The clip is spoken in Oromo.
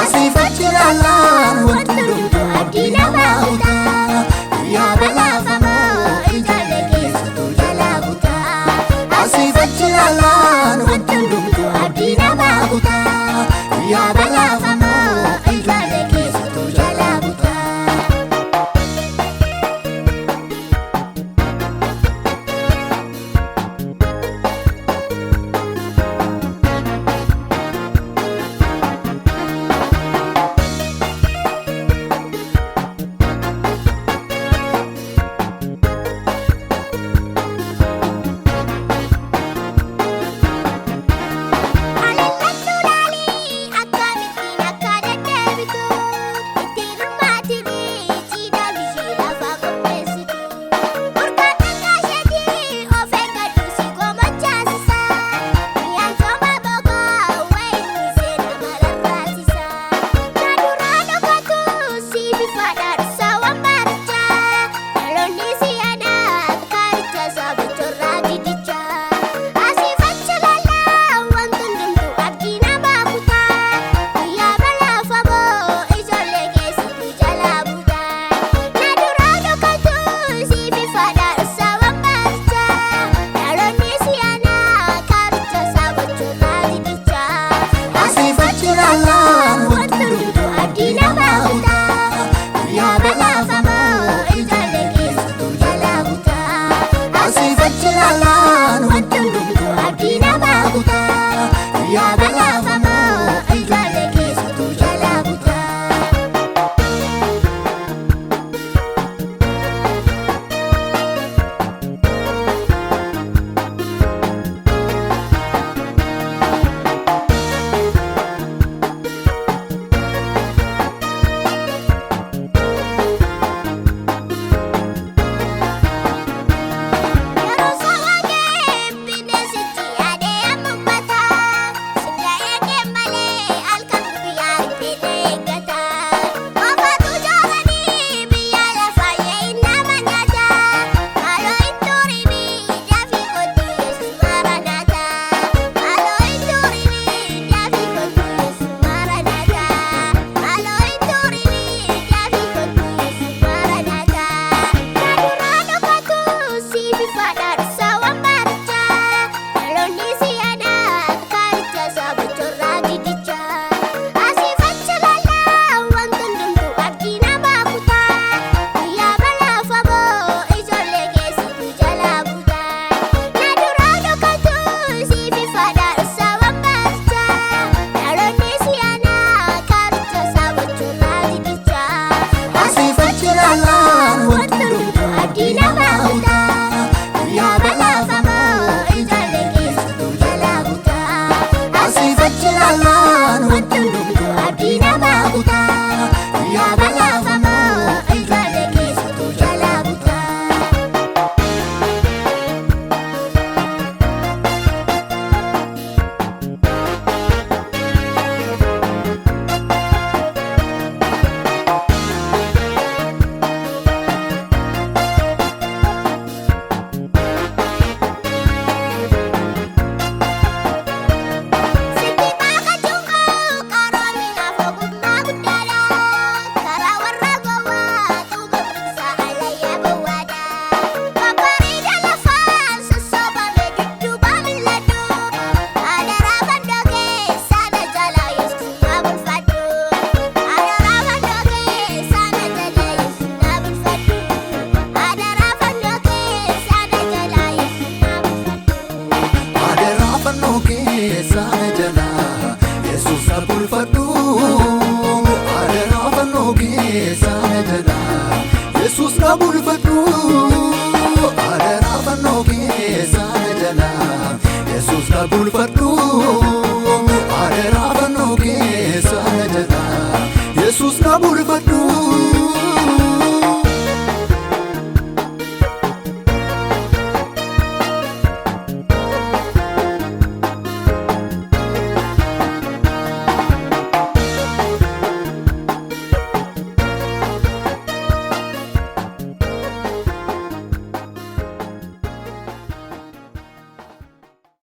Asiif achi ilaalaan wanti hundumtuu abdii namaa kutaa. Guyyaa balaafamoo ijoollee keessattuu jalaa butaa. Asiif achi ilaalaan wanti hundumtuu abdii namaa kutaa. Guyyaa balaafamoo ijoollee keessattuu jalaa butaa. Alallachuu laalii akkamittiin akka deddeebitu ittiin hirmaatiin ciidaa bishee lafaa qopheessitu. Burqaan dhaggaasheetii of eeggadhu si komachaasisa. Mi'aan cooma bokaa wayinni seena malarraasisa. Na duraa dhokatu si bifa dhaadhisaa waan barichaa. Dhaloonni si yaada kaaricha sabichorraa gidicha. Asiif achi ilaalaa wanti hundumtuu abdii namaa kutaa. Guyyaa balaafamoo ijoollee keessattuu jalaa butaa. Na duraa dhokatu si bifa dhaadhisaa waan barichaa. Dhaloonni si yaada kaaricha sabichorraa gidicha. Asiif achi ilaalaan wanti hundumtuu abdii namaa kutaa. Guyyaa balaafamoo ijoollee keessattuu jalaa butaa. Asiif achi ilaalaan wanti hundumtuu abdii namaa kutaa. Guyyaa balaafamoo ijoollee keessattuu jalaa butaa. Yeroo saawwagee bineensichi yaadee ammummata. Singa eegee malee halkan guyyaa ittiin eeggata. Qofaatu jooranii biyya lafaa yee'in nama nyaata. Maaloo hin turinii dafii kottu Yesuus maranata. Maaloo hin turinii dafii kottu Yesuus maranata. Maaloo hin turinii dafii kottu Yesuus maranata. Na duraa dhokatu si bifa dhaadhisaa waan barichaa. Dhaloonni si yaada kaaricha sabichorraa gidicha. Asiif achi ilaalaa wanti hundumtuu abdii namaa kutaa. Guyyaa balaafamoo ijoollee keessattuu jalaa butaa. Na duraa dhokatu si bifa dhaadhisaa waan barichaa. Dhaloonni si yaada kaaricha sabichorraa gidicha. Asiif achi ilaalaan wanti hundumtuu abdii namaa kutaa. Guyyaa balaafamoo ijoollee keessattuu jalaa butaa. Asiif achi ilaalaan wanti hundumtuu abdii namaa kutaa. Guyyaa balaafamoo ijoollee keessattuu jalaa butaa. Sitti baaka junqoo qaroominaaf ogummaa guddaadha. Karaa warra gowwaa tuuba alayyaa gowwaadha. Babbareeda lafaan sossobame dudduuba mil'adhu. Adaraa fandoo keessaa na jalaa Yesuus na bulfadhu. Adaraa fandoo keessaa na jalaa Yesuus na bulfadhu. Adaraa fandoo keessaa na jalaa Yesuus na bulfadhu. Adeeraa fannoo keessaa na jalaa Yesuus na bulfadhu.